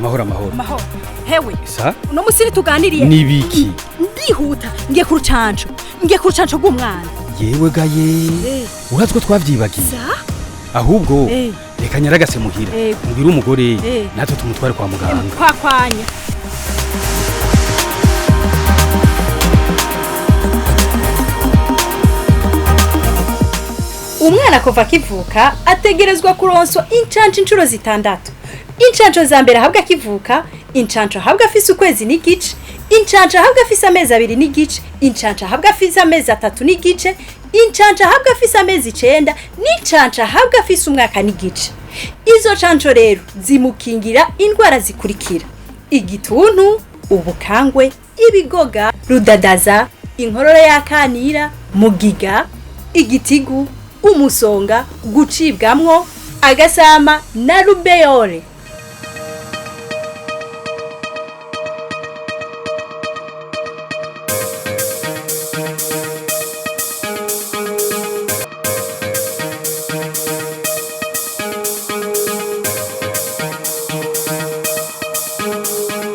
Amahoro, amahoro. Amahoro hewe. Sa. Uno musi tuganiriye. Nibiki? Ndihuta, ngiye ku rucanco, ngiye ku rucanco rw'umwana. Yewe gaye! Urazi ko twavyibagiye? Sa. Ahubwo reka nyaragase muhira, mbwire umugore, natwe tumutware kwa muganga. Kwakwanya. Umwana kuva akivuka ategerezwa kuronswa incanco inshuro zitandatu: incanco za mbere ahabwa akivuka, incanco ahabwa afise ukwezi n'igice, incanco ahabwa afise amezi 2 n'igice, incanco ahabwa afise amezi 3 n'igice, incanco ahabwa afise amezi 9 n'incanco ahabwa afise umwaka n'igice. Izo canco rero zimukingira indwara zikurikira: igituntu, ubukangwe, ibigoga, rudadaza, inkorora y'akanira, mugiga, igitigu, umusonga, gucibwamwo, agasama na rubeyore.